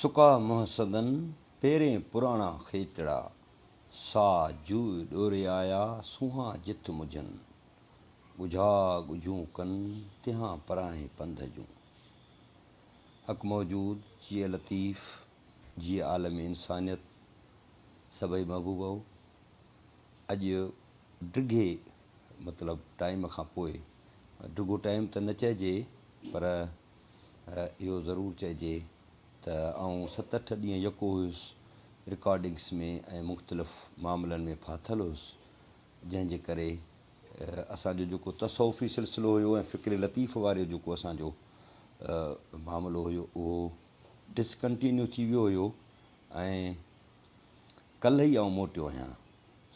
سڪا منهن سندن، پيرين پراڻا کيتڙا، سا جوء ڏوري آيا، سونهان جت مجهن. ڳجها ڳجهون ڪن، تنهان پراهين پنڌ جون. حق موجود، جيئي لطيف، جيئي عالم انسانيت، سڀئي محبوبؤ! اڄ ڊگهي مطلب ٽائيم کان پوء، ڊگهو ٽائيم ته نه چئجي پر اهو ضرور چئجي ته آئون ست اٺ ڏينهن يڪو هيس رڪارڊنگس ۾ ۽ مختلف معاملن ۾ ڦاٿل هيس جنهن جي ڪري اسان جو جيڪو تصوفي سلسلو هيو ۽ فڪر لطيف وارو جيڪو اسان جو معاملو هيو اهو ڊسڪنٽينيو ٿي ويو هيو ۽ ڪلهه ئي آئون موٽيو آهيان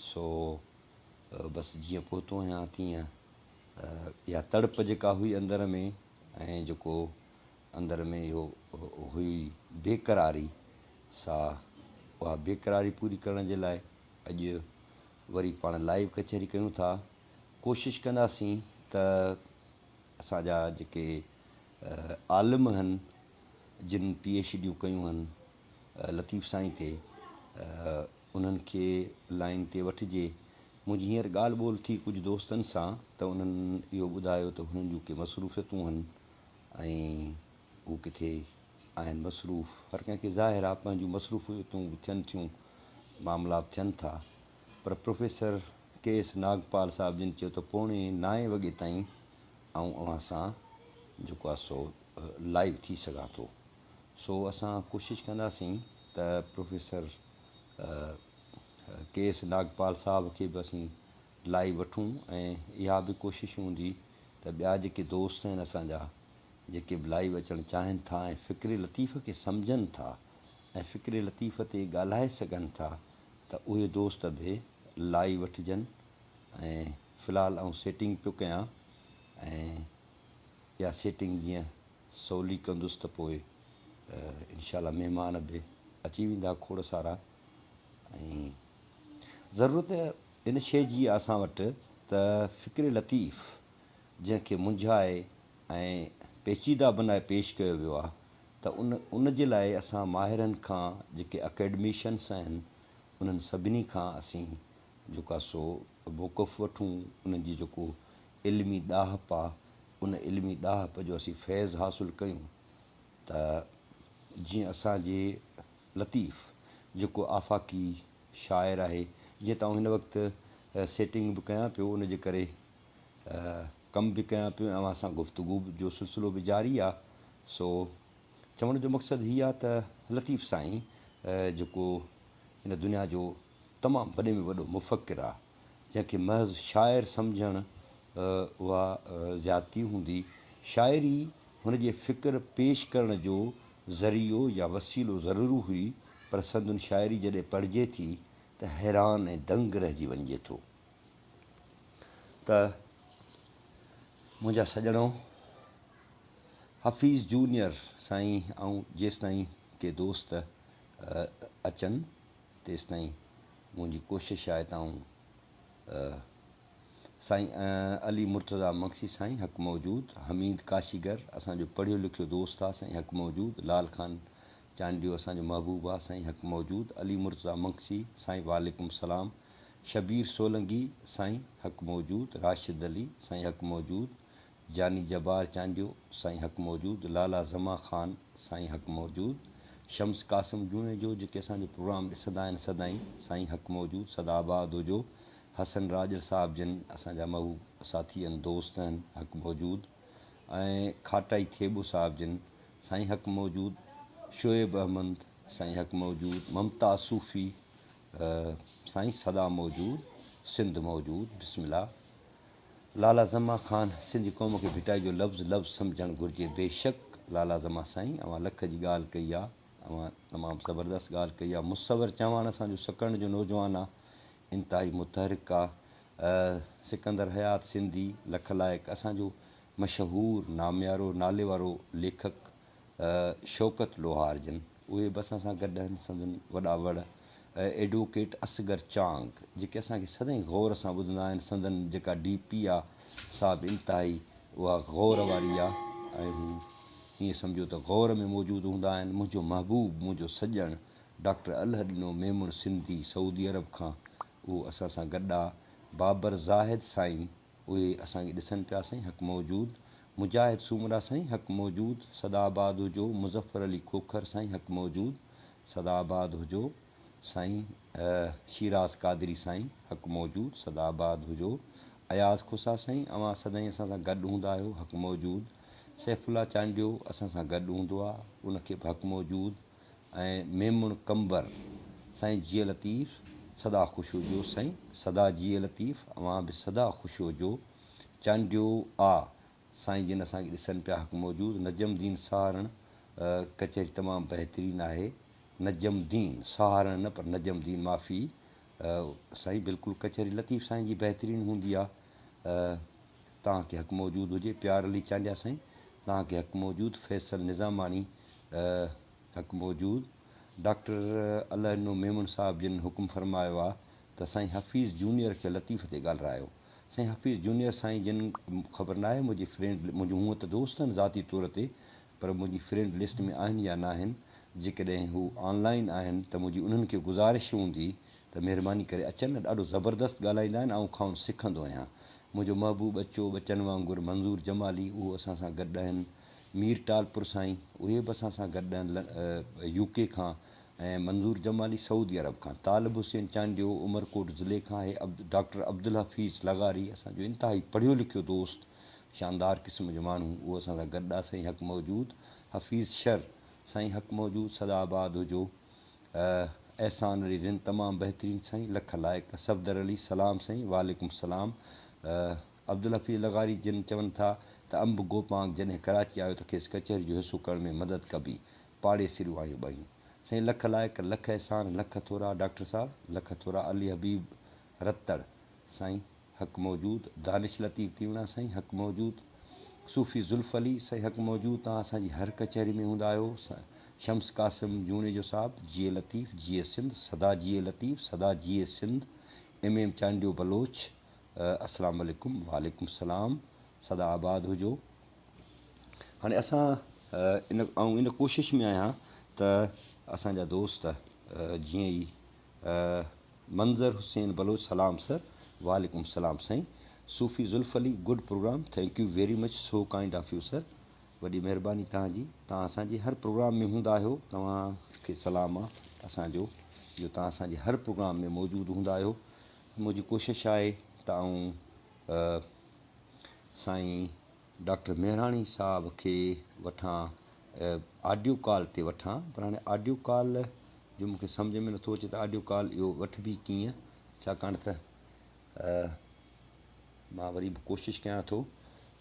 سو بس جيئن پهتو آهيان تيئن اها تڙپ جيڪا هئي اندر ۾ ۽ جيڪو اندر ۾ اهو هئي بيقراري سا اها بيقراري پوري ڪرڻ جي لاء اڄ وري پاڻ لائيو ڪچهري ڪيون ٿا. ڪوشش ڪنداسين ته اسان جا جيڪي عالم هن جن پي ايڇ ڊيون ڪيون هن لطيف سائين تي انهن کي لائين تي وٺجي. منهنجي هينئر ڳالهه ٻولهه ٿي ڪجهه دوستن سان ته انهن اهو ٻڌايو ته هنن جون ڪي مصروفيتون هن ۽ هو ڪٿي آهن مصروف. هر ڪنهن کي ظاهر آ پنهنجون مصروفيتون به ٿين ٿيون، معاملا به ٿين ٿا. پر پروفيسر ڪي ايس ناگپال صاحب جن چيو ته پوڻي نائين وڳي تائين آئون اوهان سان جيڪو آ سو لائيو ٿي سگهان ٿو. سو اسان ڪوشش ڪنداسين ته پروفيسر ڪي ايس ناگپال صاحب کي به اسين لائيو وٺون ۽ اها به ڪوشش هوندي ته ٻيا جيڪي دوست آهن اسان جا جيڪي به لائيو اچڻ چاهين ٿا ۽ فڪر لطيف کي سمجهن ٿا ۽ فڪر لطيف تي ڳالهائي سگهن ٿا ته اهي دوست به لائيو وٺجن ۽ في الحال آئون سيٽنگ پيو ڪيان ۽ اها سيٽنگ جيئن سولي ڪندس ته پوء انشاء الله مهمان به اچي ويندا کوڙ سارا ۽ ضرورت ان شيء جي اسان وٽ ته فڪر لطيف جنهن کي منجهائي ۽ پيچيده بنائي پيش ڪيو ويو آهي ته ان ان جي لاء اسان ماهرن کان جيڪي اڪيڊميشنس آهن انهن سڀني کان اسين جيڪو آهي سو موقف وٺون انهن جي جيڪو علمي ڏاهپ آهي ان علمي ڏاهپ جو اسين فيض حاصل ڪيون ته جيئن اسان جي لطيف جيڪو آفاقي شاعر آهي جيئن ته آئون هن وقت سيٽنگ به ڪيان پيو ان جي ڪري ڪم به ڪيان پيو ۽ اوهان سان گفتگو جو سلسلو به جاري آ سو چوڻ جو مقصد هي آ ته لطيف سائين جيڪو هن دنيا جو تمام وڏي ۾ وڏو مفڪر آ جنهن کي محض شاعر سمجهڻ اها زيادتي هوندي. شاعري هن جي فڪر پيش ڪرڻ جو ذريعو يا وسيلو ضرور هئي، پر سندن شاعري جڏهن پڙهجي ٿي ته حيران ۽ دنگ رهجي وڃجي ٿو ته منهنجا سڄڻو! حفيظ جونيئر سائين آئون جيستائين ڪي دوست اچن تيستائين منهنجي ڪوشش آهي ته آئون سائين علي مرتضيٰ مگسي سائين حق موجود، حميد ڪاشيگر اسان جو پڙهيو لکيو دوست آ سائين حق موجود، لال خان چانڊيو اسان جو محبوب آ سائين حق موجود، علي مرتضيٰ مگسي سائين وعليڪم سلام، شبير سولنگي سائين حق موجود، راشد علي سائين حق موجود، جاني جبار چانڊيو، سائين حق موجود، لالا زمان خان، سائين حق موجود، شمس قاسم جوڻيجو جيڪي اسان جو پروگرام ڏسندا آهن سدائين، سائين حق موجود، سدا آباد هجو، حسن راڄڙ صاحب جن اسان جا محبوب ساٿي ۽ دوست آهن، حق موجود، ۽ کاٽائي ٿيٻو صاحب جن، سائين حق موجود، شعيب احمد، سائين حق موجود، ممتاز صوفي، سائين سدا موجود، سنڌ موجود، بسم الله. لالا زمان خان سنڌي قوم کي ڀٽائي جو لفظ لفظ سمجهڻ گهرجي بيشڪ لالا زمان سائين اوهان لک جي ڳالهه ڪئي آ اوهان تمام زبردست ڳالهه ڪئي آ مصور چهواڻ اسان جو سڪرنڊ جو نوجوان آ انتهائي متحرڪ آ سڪندر حيات سنڌي لک لائق اسان جو مشهور ناميارو نالي وارو ليکڪ شوڪت لوهار جن اهي به اسان سان گڏ آهن سندن وڏا وڙ ايڊووڪيٽ اصغر چانگ جيڪي اسان کي سدائين غور سان ٻڌندا آهن سندن جيڪا ڊي پي آ سا به انتهائي اها غور واري آ ۽ هو ائين سمجهو ته غور ۾ موجود هوندا آهن. منهنجو محبوب، منهنجو سڄڻ ڊاڪٽر الهڏنو ميمڻ سنڌي سعودي عرب کان اهو اسان سان گڏ آ. بابر زاهد سائين اهي اسان کي ڏسن پيا سائين حق موجود. مجاهد سومرا سائين حق موجود سدا آباد هجو. مظفر علي کوکر سائين حق موجود سدا آباد هجو. سائين شيراز قادري سائين حق موجود سدا آباد هجو. اياز کوسا سائين اوهان سدائين اسان سان گڏ هوندا آهيو حق موجود. سيف الله چانڊيو اسان سان گڏ هوندو آ ان کي به حق موجود ۽ ميمڻ قمبر سائين جيئي لطيف سدا خوش هجو سائين سدا جيئي لطيف اوهان به سدا خوش هجو چانڊيو آ سائين جن اسان کي ڏسن پيا حق موجود نجم دين سهارڻ ڪچهري تمام بهترين آهي نجم دين سهارڻ نه پر نجم دين معافي سائين بلڪل ڪچهري لطيف سائين جي بهترين هوندي آ توهان کي حق موجود هجي پيار علي چانڊيا سائين توهان کي حق موجود فيصل نظاماڻي حق موجود ڊاڪٽر الهڏنو ميمڻ صاحب جن حڪم فرمايو آ ته سائين حفيظ جونيئر کي لطيف تي ڳالهرايو سائين حفيظ جونيئر سائين جن خبر ناهي منهنجي فرينڊ منهنجون هونء ته دوست آهن ذاتي طور تي پر منهنجي فرينڊ لسٽ ۾ آهن يا ناهن جيڪڏهن هو آن لائين آهن ته منهنجي انهن کي گذارش هوندي ته مهرباني ڪري اچن نه ڏاڍو زبردست ڳالهائيندا آهن آئون کانئن سکندو آهيان منهنجو محبوب ٻچو ٻچن وانگر منظور جمالي اهو اسان سان گڏ آهن مير ٽالپر سائين اهي به اسان سان گڏ آهن يو ڪي کان ۽ منظور جمالي سعودي عرب کان طالب حسين چانڊيو عمرڪوٽ ضلعي کان آهي ڊاڪٽر عبدالحفيظ لغاري اسان جو انتهائي پڙهيو لکيو دوست شاندار قسم جو ماڻهو اهو اسان سان گڏ آ سائين حق موجود حفيظ شر سائين حق موجود سدا آباد هجو احسان علي رند تمام بهترين سائين لک لائق صفدر علي سلام سائين وعليڪم السلام عبدالحفيظ لغاري جن چون ٿا ته انب گوپانگ جڏهن ڪراچي آيو ته کيس ڪچهري جو حصو ڪرڻ ۾ مدد ڪبي پاڙيسريون آهيون ٻئي سائين لک لائق لک احسان لک ٿورا ڊاڪٽر صاحب لک ٿورا علي حبيب رتڙ سائين حق موجود دانش لطيف تيوڻا سائين حق موجود صوفي زلف علي سائين حق موجود توهان اسان جي هر ڪچهري ۾ هوندا آهيو شمس قاسم جوڻيجو صاحب جيئي لطيف جيئي سنڌ سدا جيئي لطيف سدا جيئي سنڌ ايم ايم چانڊيو بلوچ السلام عليڪم وعليڪم السلام سدا آباد هجو هاڻي اسان ان آئون ان ڪوشش ۾ آهيان ته اسان جا دوست جيئن ئي منظر حسين بلوچ سلام سر. وعليڪم السلام سائين Sufi Zulf Ali good programme thank you very much so kind of you sir وڏي مهرباني توهان جي توهان اسان جي هر پروگرام ۾ هوندا آهيو توهان کي سلام آ اسان جو جو توهان اسان جي هر پروگرام ۾ موجود هوندا آهيو منهنجي ڪوشش آهي ته آئون سائين ڊاڪٽر مهراڻي صاحب کي وٺان آڊيو ڪال تي وٺان پر هاڻي آڊيو ڪال جو مونکي سمجهه ۾ نٿو اچي ته آڊيو ڪال اهو وٺبي ڪيئن ڇاڪاڻ ته مان وري به ڪوشش ڪيان ٿو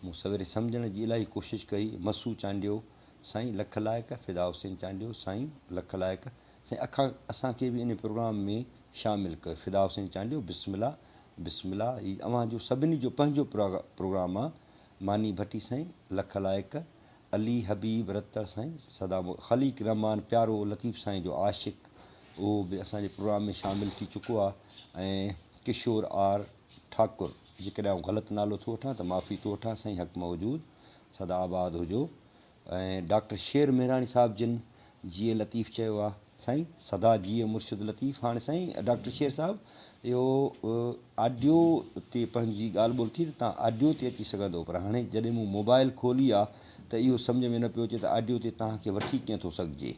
مون سويري سمجهڻ جي الاهي ڪوشش ڪئي مسو چانڊيو سائين لک لائق فدا حسين چانڊيو سائين لک لائق سائين اکان اسان کي به ان پروگرام ۾ شامل ڪيو فدا حسين چانڊيو بسم الله بسم الله هي اوهان جو سڀني جو پنهنجو پروگرام آ ماني ڀٽي سائين لک لائق علي حبيب رتڙ سائين سدا خليق رحمان پيارو لطيف سائين جو عاشق اهو به اسان جي پروگرام ۾ شامل ٿي چڪو آ ۽ ڪشور آر ٺاڪر جيڪڏهن آئون غلط نالو ٿو وٺان ته معافي ٿو وٺان سائين حق موجود سدا آباد هجو. ۽ ڊاڪٽر شير مهراڻي صاحب جن جيئي لطيف چيو آ سائين سدا جيئي مرشد لطيف هاڻي سائين ڊاڪٽر شير صاحب اهو آڊيو تي پنهنجي ڳالهه ٻولهه ٿي ته تان آڊيو تي اچي سگهندو پر هاڻي جڏهن مون موبائل کولي آ ته اهو سمجهه ۾ نه پيو اچي ته آڊيو تي توهان کي وٺي ڪيئن ٿو سگهجي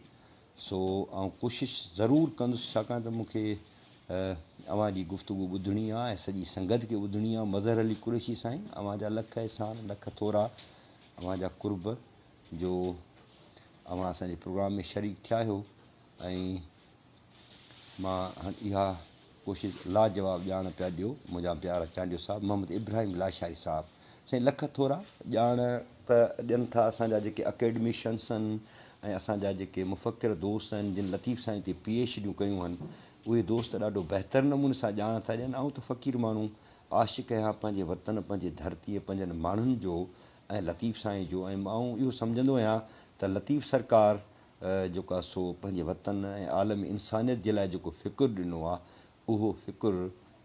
سو آئون ڪوشش ضرور ڪندس ڇاڪاڻ ته مون کي اوهان جي گفتگو ٻڌڻي آ ۽ سڄي سنگت کي ٻڌڻي آ مظهر علي قريشي سائين اوهان جا لک احسان لک ٿورا اوهان جا قرب جو اوهان اسان جي پروگرام ۾ شريڪ ٿيا آهيو ۽ مان اها ڪوشش لاجواب ڄاڻ پيا ڏيو منهنجا پيارا چانڊيو صاحب محمد ابراهيم لاشاري صاحب سائين لک ٿورا ڄاڻ ته ڏين ٿا اسان جا جيڪي اڪيڊميشنس آهن ۽ اسان جا جيڪي مفڪر دوست آهن جن لطيف سائين تي پي ايڇ ڊيون ڪيون آهن اهي دوست ڏاڍو بهتر نموني سان ڄاڻ ٿا ڏين آئون ته فقير ماڻهو عاشق آهيان پنهنجي وطن، پنهنجي ڌرتيء، پنهنجن ماڻهن جو ۽ لطيف سائين جو ۽ آئون اهو سمجهندو آهيان ته لطيف سرڪار جيڪو آهي سو پنهنجي وطن ۽ عالم انسانيت جي لاء جيڪو فڪر ڏنو آهي اهو فڪر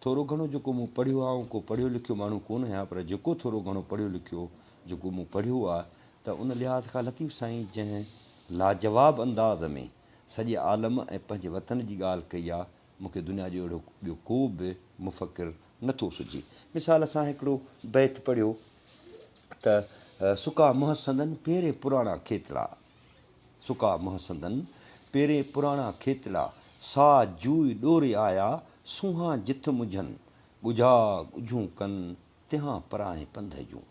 ٿورو گهڻو جيڪو مون پڙهيو آهي آئون ڪو پڙهيو لکيو ماڻهو ڪونه آهيان پر جيڪو ٿورو گهڻو پڙهيو لکيو جيڪو مون پڙهيو آهي ته ان لحاظ کان لطيف سائين جنهن لاجواب انداز ۾ سڄي عالم ۽ پنهنجي وطن جي ڳالهه ڪئي آ، مون کي دنيا جو اهڙو ٻيو ڪو به مفڪر نه ٿو سجهي. مثال اسان هڪڙو بيت پڙهيو ته سڪا منهن سندن پيرين پراڻا کيتڙا، سڪا منهن سندن پيرين پراڻا کيتڙا، سا جوء ڏوري آيا سونهان جت منجهن، ڳجها ڳجهون ڪن تنهان پرانهين پنڌ جون.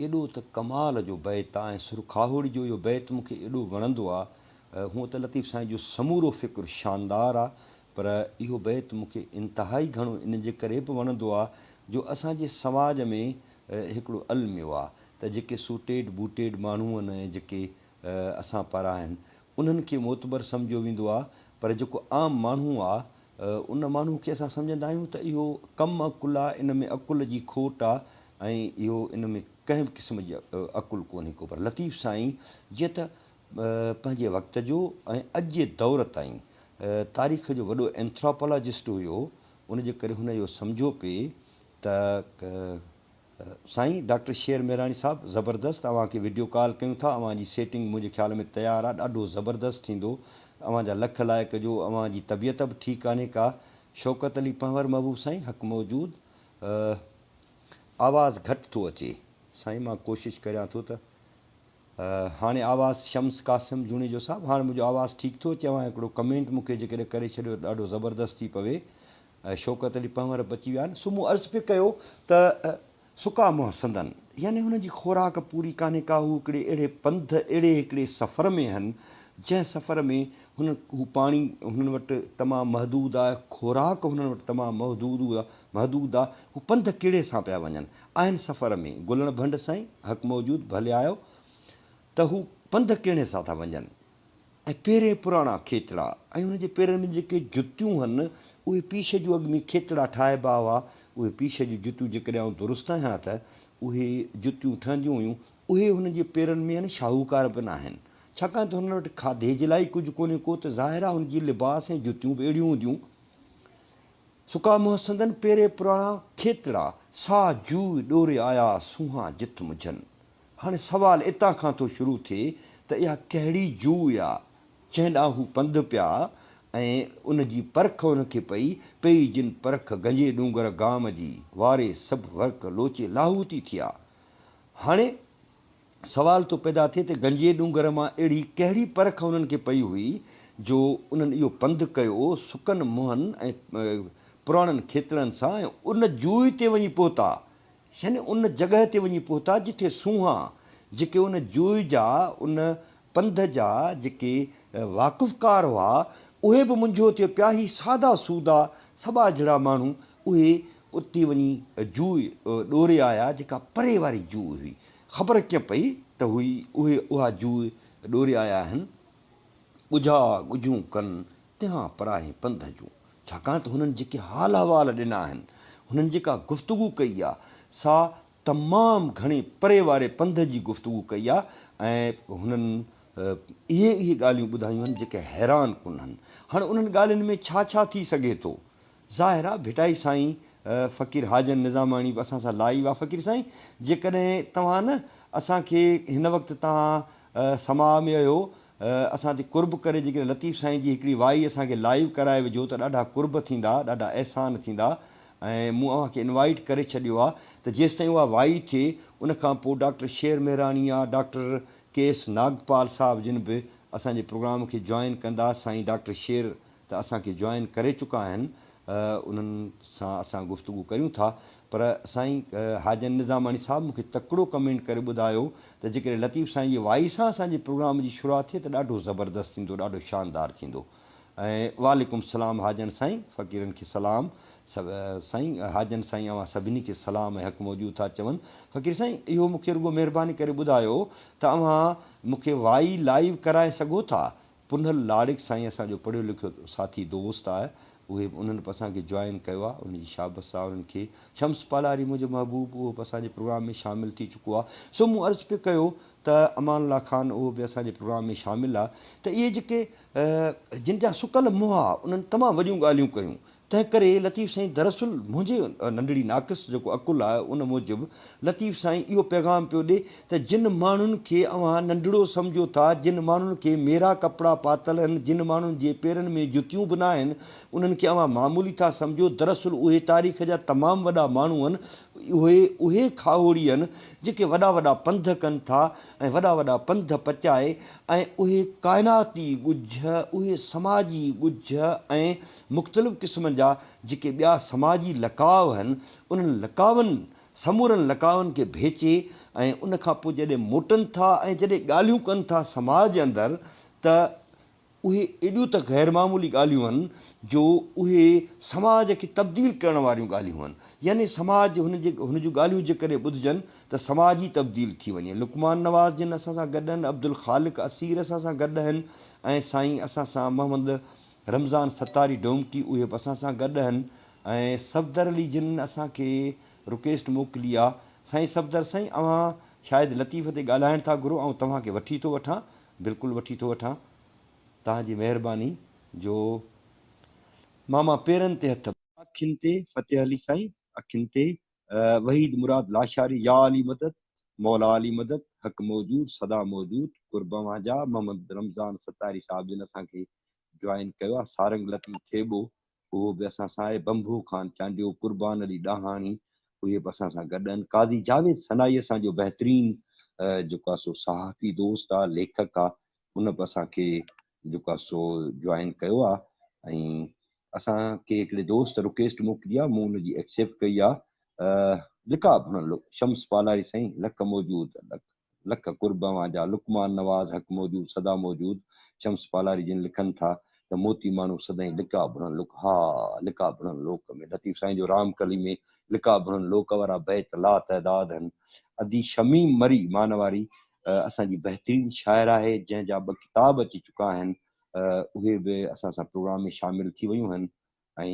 ايڏو ته ڪمال جو بيت آ ۽ سر کاهوڙي جو اهو بيت مون کي ايڏو وڻندو آ. هونء ته لطيف سائين جو سمورو فڪر شاندار آ پر اهو بيت مون کي انتهائي گهڻو ان جي ڪري به وڻندو آ جو اسان جي سماج ۾ هڪڙو الميو آ ته جيڪي سوٽيڊ بوٽيڊ ماڻهو آهن ۽ جيڪي اسان پارا آهن انهن کي معتبر سمجهيو ويندو آ پر جيڪو عام ماڻهو آ ان ماڻهو کي اسان سمجهندا آهيون ته اهو ڪم عقل آ ان ۾ عقل جي کوٽ آ ۽ اهو ان ۾ ڪنهن به قسم جي عقل ڪونهي ڪو پر لطيف سائين جيئن ته پنهنجي وقت جو ۽ اڄ جي دور تائين تاريخ جو وڏو اينٿراپالاجسٽ هيو ان جي ڪري هن اهو سمجهيو پئي ته سائين ڊاڪٽر شير ميراڻي صاحب زبردست اوهان کي وڊيو ڪال ڪيون ٿا اوهان جي سيٽنگ منهنجي خيال ۾ تيار آ ڏاڍو زبردست ٿيندو اوهان جا لک لائق جو اوهان جي طبيعت به ٺيڪ ڪانهي ڪا شوڪت علي پنهور محبوب سائين حق موجود آواز گهٽ ٿو اچي سائين مان ڪوشش ڪريان ٿو ته هاڻي آواز شمس قاسم جوڻيجو صاحب هاڻي منهنجو آواز ٺيڪ ٿو اچي اوهان هڪڙو ڪمينٽ مون کي جيڪڏهن ڪري ڇڏيو ته ڏاڍو زبردست ٿي پوي شوڪت علي پنهور بچي ويا آهن. سو مون عرض پئي ڪيو ته سڪا منهن سندن، يعني هنن جي خوراڪ پوري ڪانهي ڪا، هو هڪڙي اهڙي پنڌ، اهڙي هڪڙي سفر ۾ هن، جنهن سفر ۾ هنن، هو پاڻي هنن وٽ تمام محدود آهي، خوراڪ هنن وٽ تمام محدود محدود آهي، هو پنڌ ڪهڙي سان پيا وڃن، آهن سفر ۾، گلڻ ڀنڊ سائين، حق موجود، ڀلي آيو، ته هو پنڌ ڪهڙي سان ٿا وڃن. ۽ پيرين پراڻا کيتڙا ۽ هن جي پيرن ۾ جيڪي جتيون هن، اهي پيش جون اڳ ۾ کيتڙا ٺاهبا هئا، اهي پيش جون جتيون جيڪڏهن آئون درست آهيان ته اهي جتيون ٺهنديون هيون، اهي هن جي پيرن ۾ هن شاهوڪار به ناهن، ڇاڪاڻ ته هنن وٽ کاڌي جي لاء ئي ڪجهه ڪونهي ڪو ته ظاهر آهي هن جي لباس ۽ جتيون به اهڙيون هونديون. سڪا منهن سندن پيرين پراڻا کيتڙا، سا جوء ڏوري آيا سونهان جت منجهن. هاڻي سوال اتان کان ٿو شروع ٿئي ته اها ڪهڙي جوء آ، جنهن ڏانهن هو پنڌ پيا ۽ ان جي پرک ان کي پئي، پئي جن پرک گنجي ڏونگر گام جي، واري سڀ ورق لوچي لاهوتي ٿيا. هاڻي سوال ٿو پيدا ٿئي ته گنجي ڏونگر مان اهڙي ڪهڙي پرک انهن کي پئي هئي جو انهن اهو پنڌ ڪيو سڪن منهن ۽ پراڻن کيتڙن سان ۽ ان جوء تي وڃي پهتا يعني ان جڳهه تي وڃي پهتا جتي سونهان، جيڪي ان جوء جا، ان پنڌ جا جيڪي واقفڪار هئا، اهي به منجهيو ٿي پيا، هي سادا سودا، سٻاجهڙا ماڻهو، اهي اتي وڃي جوء ڏوري آيا، جيڪا پري واري جوء هئي. خبر ڪيئن پئي ته هئي اهي اها جوء ڏوري آيا آهن. ڳجها ڳجهون ڪن، تنهان پراهين پنڌ جون. ڇاڪاڻ ته هنن جيڪي حال احوال ڏنا آهن، هنن جيڪا گفتگو ڪئي آ، سا تمام گهڻي پري واري پنڌ جي گفتگو ڪئي آ ۽ هنن اهي اهي ڳالهيون ٻڌايون آهن جيڪي حيران ڪن هن. هاڻ انهن ڳالهين ۾ ڇا ڇا ٿي سگهي ٿو؟ ظاهر آ ڀٽائي سائين فقير حاجن نظاماڻي به اسان سان لائيو آ. فقير سائين جيڪڏهن توهان نه اسان کي هن وقت توهان سماع ۾ اهيو اسان تي قرب ڪري جيڪڏهن لطيف سائين جي هڪڙي وائي اسان کي لائيو ڪرائي وجهو ته ڏاڍا قرب ٿيندا ڏاڍا احسان ٿيندا ۽ مون اوهان کي انوائيٽ ڪري ڇڏيو آ ته جيستائين اها وائي ٿئي ان کان پوء ڊاڪٽر شير مهراڻي آ ڊاڪٽر ڪي ايس ناگپال صاحب جن به اسان جي پروگرام کي جوائن ڪندا سائين ڊاڪٽر شير ته اسان کي جوائن ڪري چڪا آهن انهن سان اسان گفتگو ڪريون ٿا پر سائين حاجن نظاماڻي صاحب مون کي تڪڙو ڪمينٽ ڪري ٻڌايو ته جيڪڏهن لطيف سائين جي وائي سان اسان جي پروگرام جي شروعات ٿئي ته ڏاڍو زبردست ٿيندو ڏاڍو شاندار ٿيندو ۽ وعليڪم السلام حاجن سائين فقيرن کي سلام سائين حاجن سائين اوهان سڀني کي سلام ۽ حق موجود ٿا چون فقير سائين اهو مون کي رڳو مهرباني ڪري ٻڌايو ته اوهان مون کي وائي لائيو ڪرائي سگهو ٿا پنهل لاڙڪ سائين اسان جو پڙهيو لکيو ساٿي دوست آهي اهي به انهن به اسان کي جوائن ڪيو آهي انهن جي شابس آهي انهن کي شمس پالاري منهنجو محبوب اهو به اسان جي پروگرام ۾ شامل ٿي چڪو آهي سو مون عرض پئي ڪيو ته امان الله خان اهو به اسان جي پروگرام ۾ شامل آهي ته اهي جيڪي جن جا سڪل منهن آ انهن تمام وڏيون ڳالهيون ڪيون. تنهن ڪري لطيف سائين دراصل منهنجي ننڍڙي ناقص جيڪو عقل آهي ان موجب لطيف سائين اهو پيغام پيو ڏي ته جن ماڻهن کي اوهان ننڍڙو سمجهو ٿا، جن ماڻهن کي ميرا ڪپڙا پاتل آهن، جن ماڻهن جي پيرن ۾ جتيون به ناهن، انهن کي اوهان معمولي ٿا سمجهو، دراصل اهي تاريخ جا تمام وڏا ماڻهو آهن، اهي اهي کاهوڙي آهن جيڪي وڏا وڏا پنڌ ڪن ٿا ۽ وڏا وڏا پنڌ پچائي ۽ اهي ڪائناتي ڳجهه، اهي سماجي ڳجهه ۽ مختلف قسمن جا جيڪي ٻيا سماجي لقاء آهن، انهن لقاون، سمورن لقاون کي ڀيچي ۽ ان کان پوء جڏهن موٽن ٿا ۽ جڏهن ڳالهيون ڪن ٿا سماج اندر ته اهي ايڏيون ته غير معمولي ڳالهيون آهن جو اهي سماج کي تبديل ڪرڻ واريون ڳالهيون آهن. يعني سماج هن جي هن جون ڳالهيون جيڪڏهن ٻڌجن ته سماج ئي تبديل ٿي وڃي. لقمان نواز جن اسان سان گڏ آهن، عبدالخالق اسير اسان سان گڏ آهن ۽ سائين اسان سان محمد رمضان ستاري ڊومڪي اهي به اسان سان گڏ آهن ۽ صفدر علي جن اسان کي رڪيسٽ موڪلي آ. سائين صفدر سائين اوهان شايد لطيف تي ڳالهائڻ ٿا گهرو آئون توهان کي وٺي ٿو وٺان بلڪل وٺي ٿو وٺان توهان جي مهرباني جو ماما پيرن تي هٿ اکين تي فتح علي سائين اکين تي وحيد مراد لاشاري يا علي مدد مولا علي مدد حق موجود سدا موجود قرب اوهان جا محمد رمضان ستاري صاحب جن اسان کي جوائن ڪيو آهي سارنگ لطيف ٿيٻو اهو به اسان سان آهي بنڀو خان چانڊيو قربان علي ڏاهاڻي اهي به اسان سان گڏ آهن قاضي جاويد ثنائي اسان جو بهترين جيڪو آهي سو صحافي دوست آهي ليکڪ آهي ان به اسان کي جيڪو آهي سو جوائن ڪيو آهي ۽ اسان کي هڪڙي دوست رڪويسٽ موڪلي آ مون ان جي ايڪسيپٽ ڪئي آ لڪا ڀڻ شمس پالاري سائين لک موجود لک قرب اوهان جا لقمان نواز حق موجود سدا موجود شمس پالاري جن لکن ٿا ته موتي ماڻهو سدائين لڪا ڀڻن لڪ ها لڪا ڀڻن لوڪ ۾ لطيف سائين جو رام ڪلي ۾ لڪا ڀڻن لوڪ وارا بيت لا تعداد هن ادي شميم مري مانواري اسان جي بهترين شاعر آهي جنهن جا ٻه ڪتاب اچي چڪا آهن اهي به اسان سان پروگرام ۾ شامل ٿي ويون هن ۽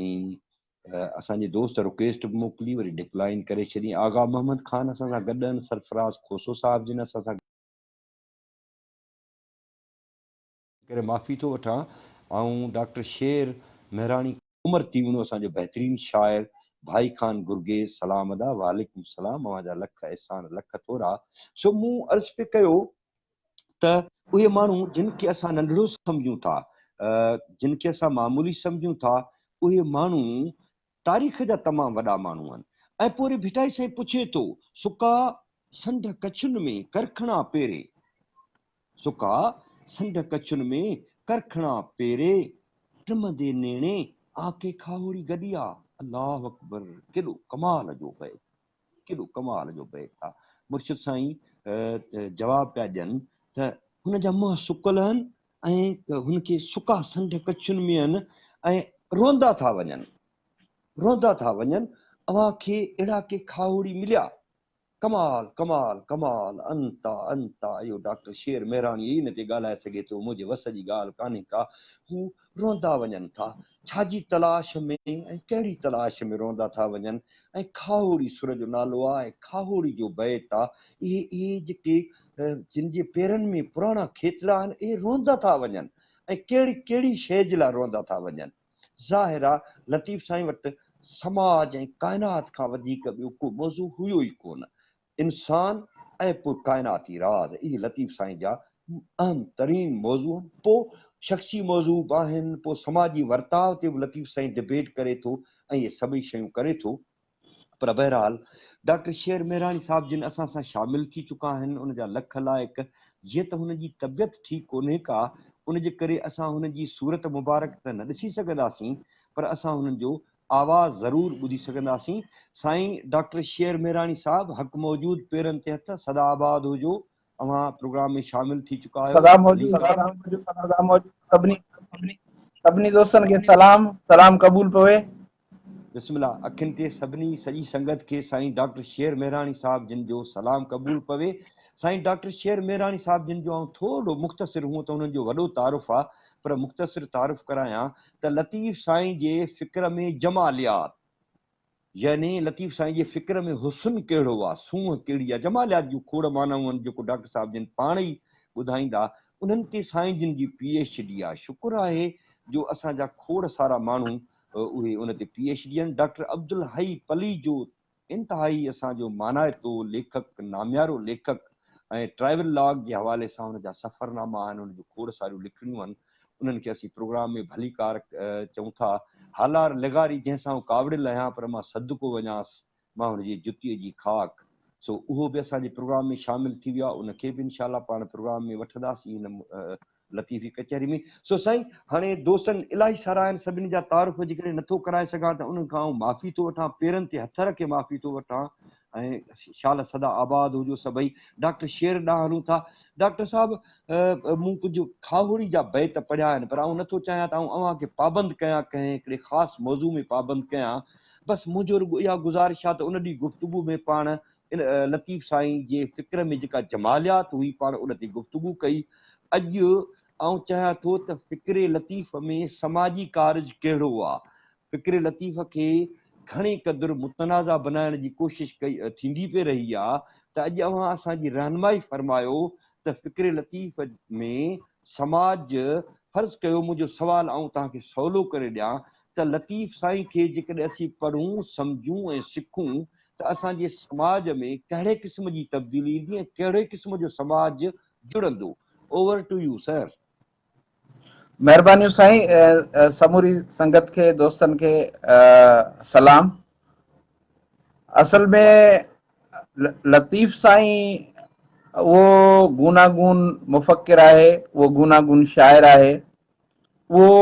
اسان جي دوست رڪويسٽ به موڪلي وري ڊڪلائن ڪري ڇڏي آغا محمد خان اسان سان گڏ آهن سرفراز کوسو صاحب جن اسان سان ڪري معافي ٿو وٺان آئون ڊاڪٽر شير مهراڻي عمر تيوڻو اسان جو بهترين شاعر ڀائي خان گرگيز سلام ادا وعليڪم السلام اوهان جا لک احسان لک ٿورا سو مون عرض پئي ڪيو ته اهي ماڻهو جن کي اسان ننڍڙو سمجهون ٿا جن کي اسان معمولي سمجهون ٿا اهي ماڻهو تاريخ جا تمام وڏا ماڻهو آهن ۽ پوء وري ڀٽائي سائين پڇي ٿو سڪا سنڍ ڪڇن ۾ ڪرکڻا پيري سڪا سنڍ ڪڇن ۾ ڪرکڻا پيري ٽمندي نيڻي آکي کاهوڙي گڏي آ الله اڪبر ڪيڏو ڪمال جو بيت ڪيڏو ڪمال جو بيت آ. مرشد سائين جواب پيا ڏين ته هن جا منهن سڪل آهن ۽ هن کي سڪا سنڍ ڪڇن ۾ آهن ۽ روئندا ٿا وڃن، روئندا ٿا وڃن، اوهان کي اهڙا ڪي کاهوڙي مليا؟ ڪمال، ڪمال، ڪمال، انت آ، انت آ، اهو ڊاڪٽر شير مهراڻي ئي ان تي ڳالهائي سگهي ٿو، منهنجي وس جي ڳالهه ڪانهي ڪا، هو روئندا وڃن ٿا، ڇا جي تلاش ۾ ۽ ڪهڙي تلاش ۾ روئندا ٿا وڃن ۽ کاهوڙي سر جو نالو آ ۽ کاهوڙي جو بيت آ، اهي اهي جيڪي جن جي پيرن ۾ پراڻا کيتڙا آهن اهي روئندا ٿا وڃن ۽ ڪهڙي ڪهڙي شيء جي لاء روئندا ٿا وڃن. ظاهر آ لطيف سائين وٽ سماج ۽ ڪائنات کان وڌيڪ ٻيو ڪو موضوع هيو ئي ڪونه. انسان ۽ پوء ڪائناتي راز، اهي لطيف سائين جا اهم ترين موضوع آهن. پوء شخصي موضوع به آهن، پوء سماجي ورتاء تي به لطيف سائين ڊبيٽ ڪري ٿو ۽ اهي سڀئي شيون ڪري ٿو. پر بهرحال ڊاڪٽر شير مهراڻي صاحب جن اسان سان شامل ٿي چڪا آهن، ان جا لک لائق. جيئن ته هن جي طبيعت ٺيڪ ڪونهي ڪا، ان جي ڪري اسان هن جي صورت مبارڪ ته نه ڏسي سگهنداسين، پر اسان هنن جو آواز ضرور ٻڌي سگهنداسين. سائين ڊاڪٽر شير مهراڻي صاحب حق موجود پيرن تي هٿ سدا آباد هجو اوهان پروگرام ۾ شامل ٿي چڪا آهيو سدا موجود سدا موجود سدا موجود سڀني سڀني دوستن کي سلام سلام قبول پوي. بسم الله اکين تي سڀني سڄي سنگت کي سائين ڊاڪٽر شير مهراڻي صاحب جن جو سلام قبول پوي سائين ڊاڪٽر شير مهراڻي صاحب جن جو آئون ٿورو مختصر هونء ته انهن جو وڏو تعارف آ پر مختصر تعارف ڪرايان ته لطيف سائين جي فڪر ۾ جماليات يعني لطيف سائين جي فڪر ۾ حسن ڪهڙو آ، سونهن ڪهڙي آ، جماليات جون کوڙ معنائون آهن جيڪو ڊاڪٽر صاحب جن پاڻ ئي ٻڌائيندا، انهن تي سائين جن جي پي ايڇ ڊي آ، شڪر آهي جو اسان جا کوڙ سارا ماڻهو اهي ان تي پي ايڇ ڊي آهن. ڊاڪٽر عبدالحئي پليجو انتهائي اسان جو مانائتو ليکڪ، ناميارو ليکڪ ۽ ٽرائيول لاگ جي حوالي سان هن جا سفرناما آهن، هن جون کوڙ ساريون لکڻيون آهن، انهن کي اسين پروگرام ۾ ڀليڪار چئون ٿا. هالار لغاري جنهن سان آئون ڪاوڙيل آهيان پر مان صدقو وڃانس، مان هن جي جتيء جي خاڪ. سو اهو به اسان جي پروگرام ۾ شامل ٿي ويو آهي، ان کي به انشاء الله پاڻ پروگرام ۾ وٺنداسين هن لطيفي ڪچهري ۾. سو سائين هاڻي دوستن الاهي سارا آهن سڀني جا تعارف جيڪڏهن نٿو ڪرائي سگهان ته انهن کان آئون معافي ٿو وٺان پيرن تي هٿ رکي معافي ٿو وٺان ۽ شال سدا آباد هجو سڀئي. ڊاڪٽر شير ڏانهن هلون ٿا. ڊاڪٽر صاحب مون ڪجهه کاهوڙي جا بيت پڙهيا آهن پر آئون نٿو چاهيان ته آئون اوهان کي پابند ڪيان ڪنهن هڪڙي خاص موضوع ۾ پابند ڪيان بس منهنجو رڳو اها گذارش آهي ته ان ڏينهن گفتگو ۾ پاڻ ان لطيف سائين جي فڪر ۾ جيڪا جماليات هئي پاڻ ان تي گفتگو ڪئي. اڄ آئون چاهيان ٿو ته فڪر لطيف ۾ سماجي ڪارج ڪهڙو آ؟ فڪر لطيف کي گهڻي قدر متنازع بنائڻ جي ڪوشش ڪئي ٿيندي پئي رهي آ ته اڄ اوهان اسان جي رهنمائي فرمايو ته فڪر لطيف ۾ سماج فرض ڪيو منهنجو سوال آئون توهان کي سولو ڪري ڏيان ته لطيف سائين کي جيڪڏهن اسين پڙهون، سمجهون ۽ سکون ته اسان جي سماج ۾ ڪهڙي قسم جي تبديلي ايندي ۽ ڪهڙي قسم جو سماج جڙندو؟ Over to you sir. مهربانيون سائين سموري سنگت کي دوستن کي سلام اصل ۾ لطيف سائين اهو گوناگون مفڪر آهي اهو گوناگون شاعر آهي اهو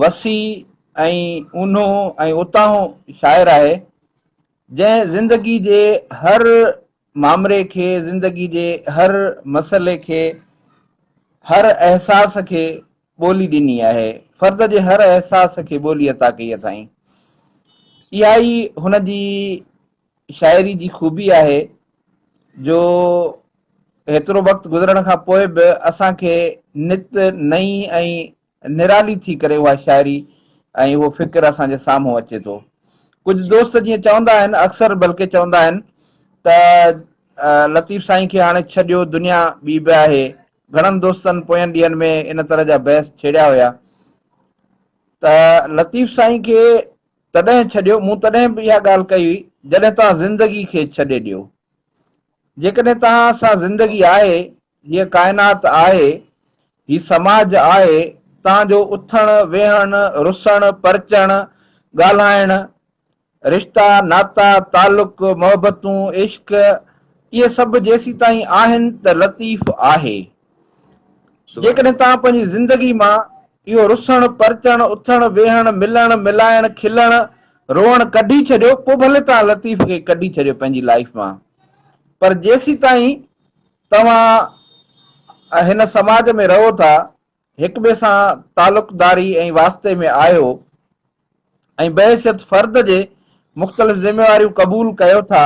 وسيع ۽ اونهو ۽ اتاهون شاعر آهي، جنهن زندگي جي هر مامري کي، زندگي جي هر مسئلي کي، هر احساس کي ٻولي ڏني آهي. فرد جي هر احساس کي ٻولي عطا ڪئي اٿائين. اها ئي هن جي شاعري جي خوبي آهي جو هيترو وقت گذرڻ کان پوء به اسان کي نت نئين ۽ نرالي ٿي ڪري اها شاعري ۽ اهو فڪر اسان جي سامهون اچي ٿو. ڪجهه دوست جيئن چوندا آهن، اڪثر بلڪه چوندا آهن ته لطيف سائين کي هاڻي ڇڏيو دنيا ٻي به آهي. گهڻن دوستن پوين ڏينهن ۾ ان طرح جا بحث ڇيڙيا هيا ته لطيف سائين کي تڏهن ڇڏيو، مون تڏهن به اها ڳالهه ڪئي هئي، جڏهن توهان زندگي کي ڇڏي ڏيو. جيڪڏهن توهان سان زندگي آهي، هيء ڪائنات آهي، هي سماج آهي، توهان جو اٿڻ، ويهڻ، رسڻ، پرچڻ، ڳالهائڻ، رشتا، ناتا، تعلق، محبتون، عشق، اهي سڀ جيسيتائين آهن ته لطيف آهي. جيڪڏهن توهان پنهنجي زندگي مان اهو رسڻ، پرچڻ، اٿڻ، ويهڻ، ملڻ، ملائڻ، کلڻ، روئڻ ڪڍي ڇڏيو، پوء ڀلي توهان لطيف کي ڪڍي ڇڏيو پنهنجي لائيف مان، پر جيسيتائين توهان هن سماج ۾ رهو ٿا، هڪٻئي سان تعلقداري ۽ واسطي ۾ آهيو ۽ بحيثيت فرد جي مختلف ذميواريون قبول ڪيو ٿا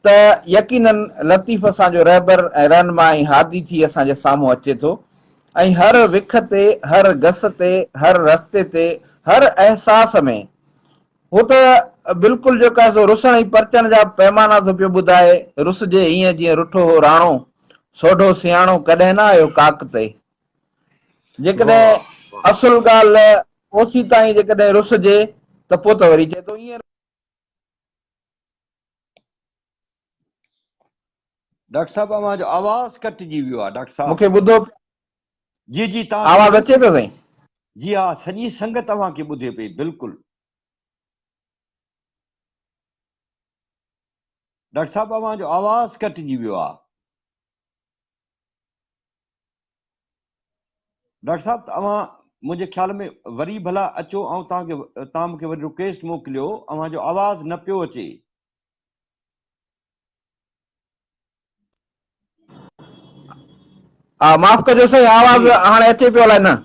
ته يقيناً لطيف اسان جو رهبر ۽ رهنما ۽ هادي ٿي اسان جي سامهون اچي ٿو ۽ هر وک تي، هر گس تي، هر رستي تي، هر احساس ۾ هو ته بلڪل جيڪو آهي سو رسڻ ۽ پرچڻ جا پيمانا ٿو پيو ٻڌائي، رسجي ائين جيئن رٺو هو راڻو، سوڍو سياڻو ڪڏهن نه آيو ڪاڪ تي. جيڪڏهن اصل ڳالهه اوسيتائين جيڪڏهن رسجي ته پوء ته وري چئي ٿو ائين. ڊاڪٽر صاحب اوهان جو آواز ڪٽجي ويو آهي ڊاڪٽر صاحب. مون کي ٻڌو جي جي توهان کي آواز اچي پيو سائين. جي ها سڄي سنگت اوهان کي ٻڌي پئي بلڪل. ڊاڪٽر صاحب اوهان جو آواز ڪٽجي ويو آهي. ڊاڪٽر صاحب اوهان منهنجي خيال ۾ وري ڀلا اچو آئون توهان کي توهان مونکي وري رڪويسٽ موڪليو اوهان جو آواز نه پيو اچي. ها معاف ڪجو سائين آواز هاڻي اچي پيو الائي نه.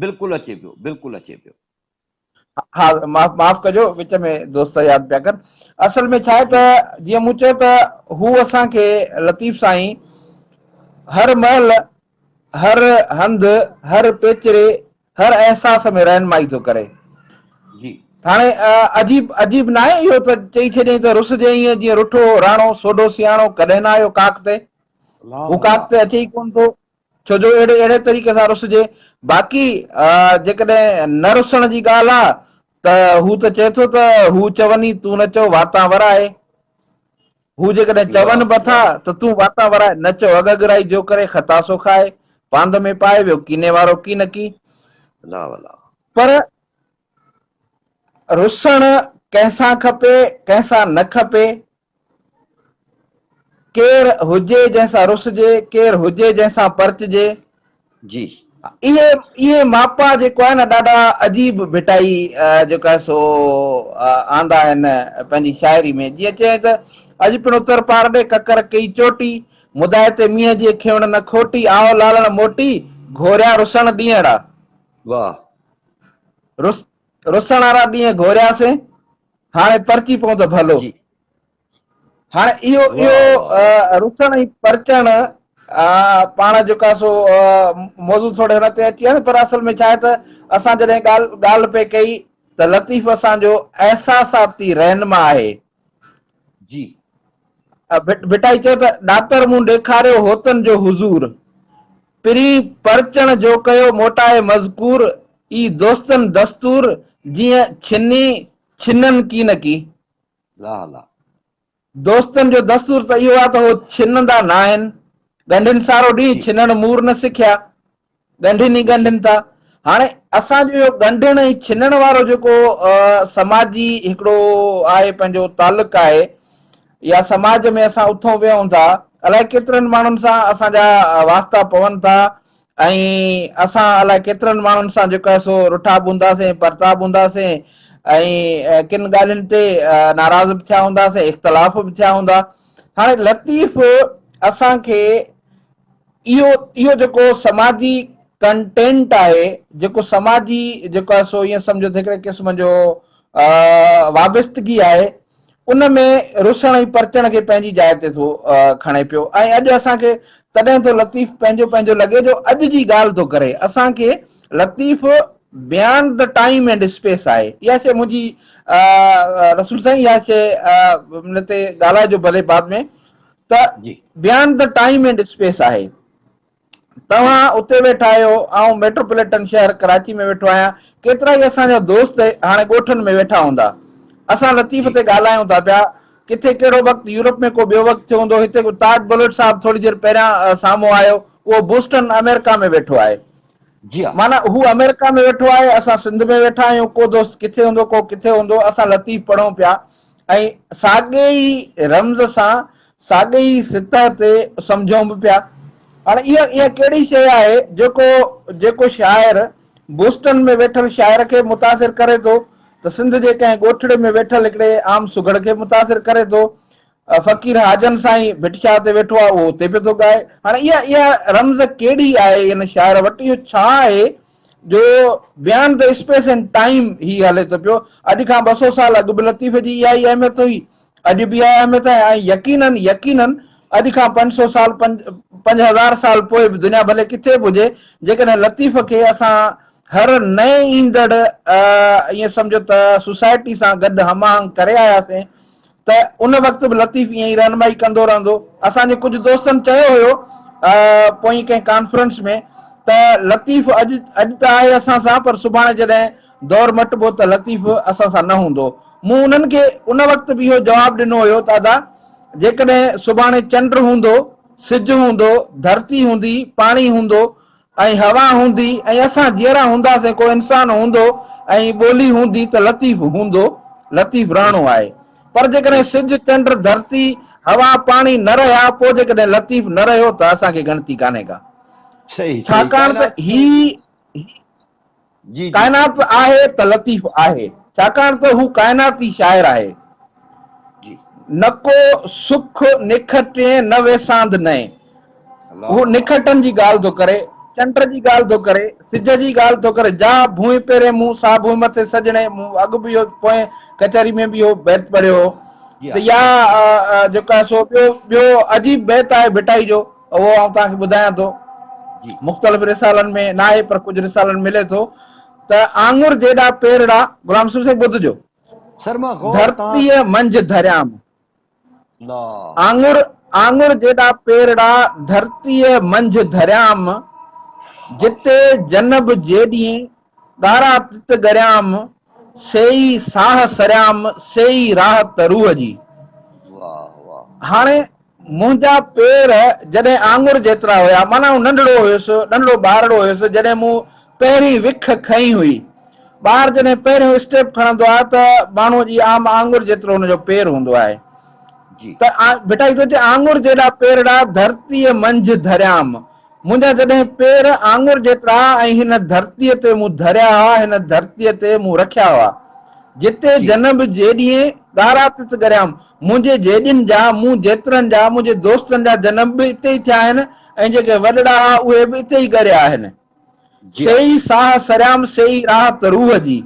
بلڪل اچي پيو بلڪل اچي پيو. ها معاف معاف ڪجو وچ ۾ دوست ياد پيا ڪن اصل ۾ ڇا آهي ته جيئن مون چيو ته هو اسان کي لطيف سائين هر مهل هر هنڌ هر پيچري هر احساس ۾ رهنمائي ٿو ڪري جي هاڻي عجيب عجيب ناهي اهو ته چئي ڇڏيائين ته رسجي ائين جيئن رٺو راڻو سوڍو سياڻو ڪڏهن نه آيو ڪاڪ تي هو ڪاڪ تي اچي ئي ڪونه ٿو. ڇو جو اهڙي اهڙي طريقي سان رسجي. باقي جيڪڏهن نه رسڻ جي ڳالهه آ ته هو ته چئي ٿو ته هو چوني تون نه چئو واتان ورائي. هو جيڪڏهن چون به ٿا ته تون واتان ورائي نه چئو اڳ اڳرائي جو ڪري خطا سو کائي، پاند ۾ پائي ويو ڪيني وارو ڪينڪي. پر رسڻ ڪنهن سان کپي ڪنهن سان نه کپي. ڪير هجي جنهن سان رسجي، ڪير هجي جنهن سان پرچجي. جي. اهي اهي ماپا جيڪو آهي نه ڏاڍا عجيب ڀٽائي جيڪو آهي سو آندا آهن پنهنجي شاعري ۾ جيئن چيائين ته اڄ پڻ اتر پار ڏي ڪڪر ڪئي چوٽي، مدائي تي مينهن جي کيوڻ نه کوٽي، آئو لالڻ موٽي، گهوريا رسڻ ڏينهڙا. واهه. رس رسڻ وارا ڏينهن گهورياسين، هاڻي پرچي پئون ته ڀلو. جي. هاڻي اهو اهو رسڻ ۽ پرچڻ پاڻ جيڪو آهي سو موضوع ٿوري هن تي اچي ويا پر اصل ۾ ڇا آهي ته اسان جڏهن ڳالهه ڳالهه پئي ڪئي ته لطيف اسان جو احساساتي رهنما آهي. جي. ڀٽائي چيو ته ڏاتر مون ڏيکاريو هوتن جو حضور، پرين پرچڻ جو ڪيو موٽائي مذڪور، اي دوستن دستور، جيئن ڇني ڇنن ڪينڪي. لا لا. دوستن جو دستور ته اهو آهي ته هو ڇنندا ناهن. ڳنڍين سارو ڏينهن ڇنڻ مور نه سکيا. ڳنڍين ئي ڳنڍين ٿا. هاڻي اسان جو اهو ڳنڍڻ ۽ ڇنڻ وارو جيڪو سماجي هڪڙو آهي پنهنجو تعلق آهي يا سماج ۾ اسان اٿون ويهون ٿا، الائي ڪيترن ماڻهن سان اسان جا واسطا پون ٿا ۽ اسان الائي ڪيترن ماڻهن سان جيڪو آهي سو رٺا به هونداسين، پرتا به هونداسين ۽ ڪن ڳالهين تي ناراض به ٿيا هونداسين، اختلاف به ٿيا هوندا. هاڻي لطيف اسان کي اهو اهو جيڪو سماجي ڪنٽينٽ آهي، جيڪو سماجي جيڪو آهي سو ائين سمجهو ته هڪڙي قسم جو وابستگي آهي، ان ۾ رسڻ ۽ پرچڻ کي پنهنجي جاء تي ٿو کڻي پيو ۽ اڄ اسان کي تڏهن ٿو لطيف پنهنجو پنهنجو لڳي جو اڄ جي ڳالهه ٿو ڪري. اسان کي Latif beyond the time and space آهي. اها شيء منهنجي رسول سائين اها شيء ان تي ڳالهائجو ڀلي بعد ۾ ته beyond the time and space آهي. توهان اتي ويٺا آهيو، آئون ميٽروپوليٽن شهر ڪراچي ۾ ويٺو آهيان، ڪيترائي اسان جا دوست هاڻي ڳوٺن ۾ ويٺا هوندا، اسان لطيف تي ڳالهايون ٿا پيا، ڪٿي ڪهڙو وقت يورپ ۾ ڪو ٻيو وقت ٿيو هوندو، هتي تاج بلوچ صاحب ٿوري دير پهريان سامهون آيو، اهو بوسٽن آمريڪا ۾ ويٺو آهي، معنيٰ هو آمريڪا ۾ ويٺو آهي، اسان سنڌ ۾ ويٺا آهيون، ڪو دوست ڪٿي هوندو، ڪو ڪٿي هوندو، اسان لطيف پڙهون پيا ۽ ساڳي ئي رمز سان ساڳي ئي سطح تي سمجهون به پيا. هاڻي اها اها ڪهڙي شيء آهي جيڪو جيڪو شاعر بوسٽن ۾ ويٺل شاعر کي متاثر ڪري ٿو ته سنڌ جي ڪنهن ڳوٺڙي ۾ ويٺل هڪڙي عام سگهڙ کي متاثر ڪري ٿو. فقير حاجن سائين ڀٽ شاهه تي ويٺو آهي اهو اتي پيو ٿو ڳائي. هاڻي اها اها رمز ڪهڙي آهي ان شاعر وٽ اهو ڇا آهي جو beyond the space and time هي هلي ٿو پيو. اڄ کان 200 سال اڳ به لطيف جي اها ئي اهميت هئي، اڄ به اها اهميت آهي ۽ يقينن يقينن اڄ کان 500 سال 5000 سال پوء به دنيا ڀلي ڪٿي به هجي جيڪڏهن لطيف کي اسان هر نئين ايندڙ ائين سمجهو ته سوسائٽي سان گڏ هم آهنگ ڪري آياسين ته ان وقت به لطيف ائين ئي رهنمائي ڪندو رهندو. اسان جي ڪجهه دوستن چيو هيو پوئين ڪنهن ڪانفرنس ۾ ته لطيف اڄ اڄ ته آهي اسان سان پر سڀاڻي جڏهن دور مٽبو ته لطيف اسان سان نه هوندو. مون انهن کي ان وقت به اهو جواب ڏنو هيو ته ادا جيڪڏهن سڀاڻي چنڊ هوندو، سج هوندو، ڌرتي هوندي، پاڻي هوندو ۽ هوا هوندي ۽ اسان جيئرا هونداسين، ڪو انسان هوندو ۽ ٻولي هوندي ته لطيف هوندو، لطيف رهڻو آهي. پر جيڪڏهن سج، چنڊ، ڌرتي، هوا، پاڻي نه رهيا، پوء جيڪڏهن لطيف نه رهيو ته اسان کي ڳڻتي ڪانهي ڪا. ڇاڪاڻ ته هي ڪائنات آهي ته لطيف آهي، ڇاڪاڻ ته هو ڪائناتي شاعر آهي. نه ڪو سک نکٽين نه ويساند نئين. هو نکٽن جي ڳالهه ٿو ڪري، چنڊ جي ڳالهه ٿو ڪري، سج جي ڳالهه ٿو ڪري، جا ڀونء پيرين مون، سا ڀونء مٿي سڄڻي، مون اڳ به اهو پوئين ڪچهري ۾ به اهو بيت پڙهيو هو ته يا جيڪو آهي سو ٻيو ٻيو عجيب بيت آهي ڀٽائي جو، اهو آئون توهان کي ٻڌايان ٿو. مختلف رسالن ۾ ناهي پر ڪجهه رسالن ۾ ملي ٿو ته آڱر جيڏا پيرڙا، غلام رسول سائين ٻڌجو، ڌرتيء منجهه ڌريام. آڱر آڱر جيڏا پيرڙا، ڌرتيء منجهه ڌريام. جتي جنب جيڏيين، ڳارا تت ڳريام، سيئي ساهه سريام، سيئي راحت روح جي. هاڻي منهنجا پير جڏهن آڱر جيترا هيا، معنيٰ آئون ننڍڙو هيس، ننڍڙو ٻارڙو هيس، جڏهن مون پهرين وک کنئي هئي. ٻار جڏهن پهريون اسٽيپ کڻندو آهي ته ماڻهوء جي عام آڱر جيترو هن جو پير هوندو آهي. ته ڀٽائي ٿو چئي، آڱر جيڏا پيرڙا ڌرتيء منجهه ڌريام. منهنجا جڏهن پير آڱر جيترا ۽ هن ڌرتيء تي مون ڌريا هئا، هن ڌرتيء تي مون رکيا هئا. جتي جنب جيڏيين ڳارا تت ڳريام. منهنجي جيڏين جا، مون جيترن جا، منهنجي دوستن جا جنم به اتي ئي ٿيا آهن ۽ جيڪي وڏڙا ها اهي به اتي ئي ڳريا آهن. سيئي ساهه سريام سيئي راحت روح جي.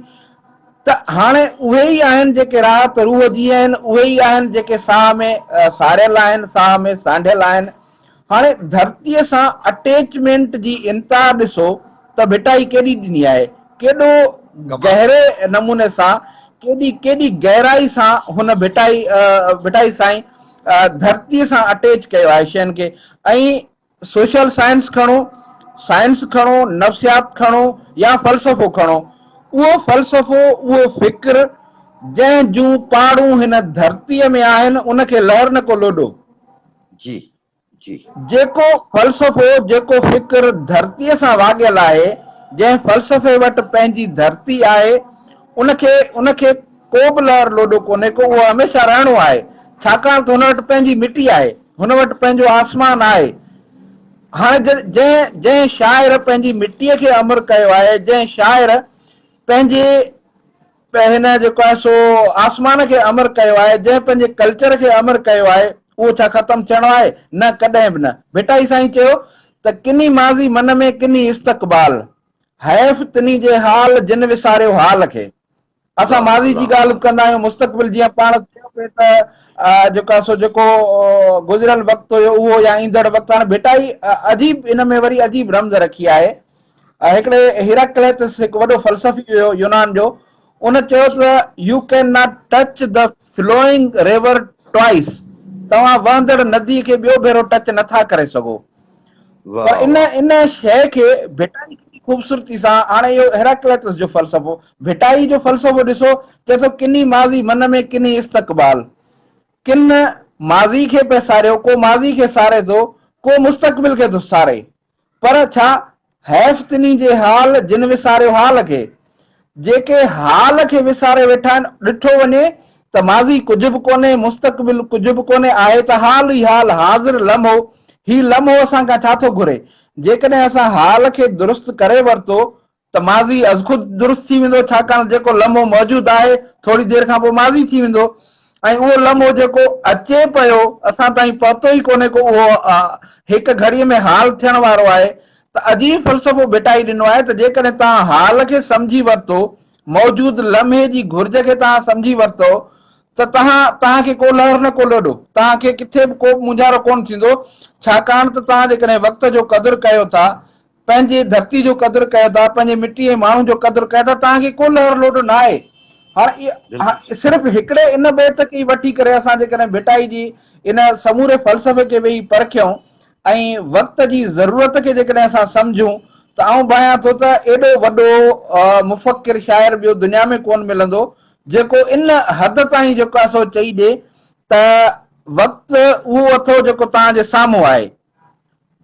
ته هاڻي اهي ئي آهن جيڪي راحت روح جي آهن، اهي ئي آهن جيڪي ساهه ۾ ساريل آهن، ساهه ۾ سانڍيل آهن. هاڻي ڌرتيء سان اٽيچمينٽ جي انتها ڏسو ته ڀٽائي ڪيڏي ڏني آهي، ڪيڏو گهري نموني سان، ڪيڏي ڪيڏي گهرائي سان هن ڀٽائي ڀٽائي سائين ڌرتيء سان اٽيچ ڪيو آهي شين کي ۽ سوشل سائنس کڻو، سائنس کڻو، نفسيات کڻو يا فلسفو کڻو، اهو فلسفو، اهو فڪر جنهن جون پاڙون هن ڌرتيء ۾ آهن، ان کي لهر نه ڪو لوڏو. جي جي. جيڪو فلسفو، جيڪو فڪر ڌرتيء سان واڳيل آهي، جنهن فلسفي وٽ پنهنجي ڌرتي آهي، ان کي ان کي ڪو به لهر لوڏو ڪونهي ڪو، اهو هميشه رهڻو آهي، ڇاڪاڻ ته هن وٽ پنهنجي مٽي آهي، هن وٽ پنهنجو آسمان آهي. هاڻي جنهن جنهن شاعر پنهنجي مٽيء کي امر ڪيو آهي، جنهن شاعر پنهنجي هن جيڪو آهي سو آسمان کي امر ڪيو آهي، جنهن پنهنجي ڪلچر کي امر ڪيو آهي، اهو ڇا ختم ٿيڻو آهي؟ نه ڪڏهن به نه. ڀٽائي سائين چيو ته ڪني ماضي من ۾ ڪني استقبال، حيف تني جي حال جن وساريو حال کي. اسان ماضي جي ڳالهه به ڪندا آهيون، مستقبل جيئن پاڻ چيو پئي ته جيڪو آهي سو جيڪو گذريل وقت هيو اهو يا ايندڙ وقت. هاڻي ڀٽائي عجيب ان ۾ وري عجيب رمز رکي آهي. هڪڙي هيراڪليتس هڪ وڏو فلسفي هيو يونان جو، ان چيو ته you can not touch the flowing river twice, توهان وهندڙ ندي کي ٻيو ڀيرو ٽچ نٿا ڪري سگهو. پر ان ان شيء کي ڀٽائي ڪيڏي خوبصورتي سان هاڻي اهو هيراڪليٽس جو فلسفو، ڀٽائي جو فلسفو ڏسو، چئي ٿو ڪني ماضي من ۾ ڪني استقبال. ڪن ماضي کي پئي ساريو، ڪو ماضي کي ساري ٿو، ڪو مستقبل کي ٿو ساري. پر ڇا حيف تني جي حال جن وساريو حال کي. جيڪي حال کي وساري ويٺا آهن، ڏٺو وڃي ته ماضي ڪجهه به ڪونهي، مستقبل ڪجهه به ڪونهي، آهي ته حال ئي حال، حاضر لمحو، هي لمحو اسان کان ڇا ٿو گهري؟ جيڪڏهن اسان حال کي درست ڪري ورتو ته ماضي ازخود درست ٿي ويندو، ڇاڪاڻ ته جيڪو لمحو موجود آهي، ٿوري دير کان پوء ماضي ٿي ويندو ۽ اهو لمحو جيڪو اچي پيو، اسان تائين پهتو ئي ڪونهي ڪو، اهو هڪ گهڙيء ۾ حال ٿيڻ وارو آهي ته عجيب فلسفو ڀٽائي ڏنو آهي ته جيڪڏهن توهان حال کي سمجهي ورتو، موجود لمحي جي گهرج کي توهان سمجهي ورتو ته توهان توهان کي ڪو لهر نه ڪو لوڏو، توهان کي ڪٿي به ڪو به مونجهارو ڪونه ٿيندو، ڇاڪاڻ ته توهان جيڪڏهن وقت جو قدر ڪيو ٿا، پنهنجي ڌرتي جو قدر ڪيو ٿا، پنهنجي مٽي ۽ ماڻهن جو قدر ڪيو ٿا، توهان کي ڪو لهر لوڏو نه آهي. هاڻ صرف هڪڙي ان بيت کي ئي وٺي ڪري اسان جيڪڏهن ڀٽائي جي ان سموري فلسفي کي ويهي پرکيون ۽ وقت جي ضرورت کي جيڪڏهن اسان سمجهون ته آئون ڀانيان ٿو ته ايڏو وڏو مفڪر شاعر ٻيو دنيا ۾ ڪونه ملندو جيڪو ان حد تائين جيڪو آهي سو چئي ڏي ته وقت اهو اٿو جيڪو توهان جي سامهون آهي.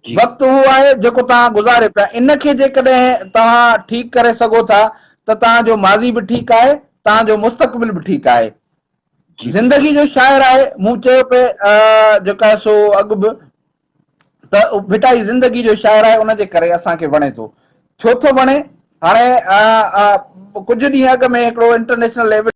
وقت اهو آهي جيڪو توهان گذاريو پيا، ان کي جيڪڏهن توهان ٺيڪ ڪري سگهو ٿا ته توهان جو ماضي به ٺيڪ آهي، توهان جو مستقبل به ٺيڪ آهي. زندگي جو شاعر آهي، مون چيو پئي جيڪو آهي سو اڳ به ته ڀٽائي زندگي جو شاعر آهي، ان جي ڪري اسان کي وڻي ٿو. ڇو ٿو وڻي؟ هاڻي ڪجهه ڏينهن اڳ ۾ هڪڙو انٽرنيشنل ليول.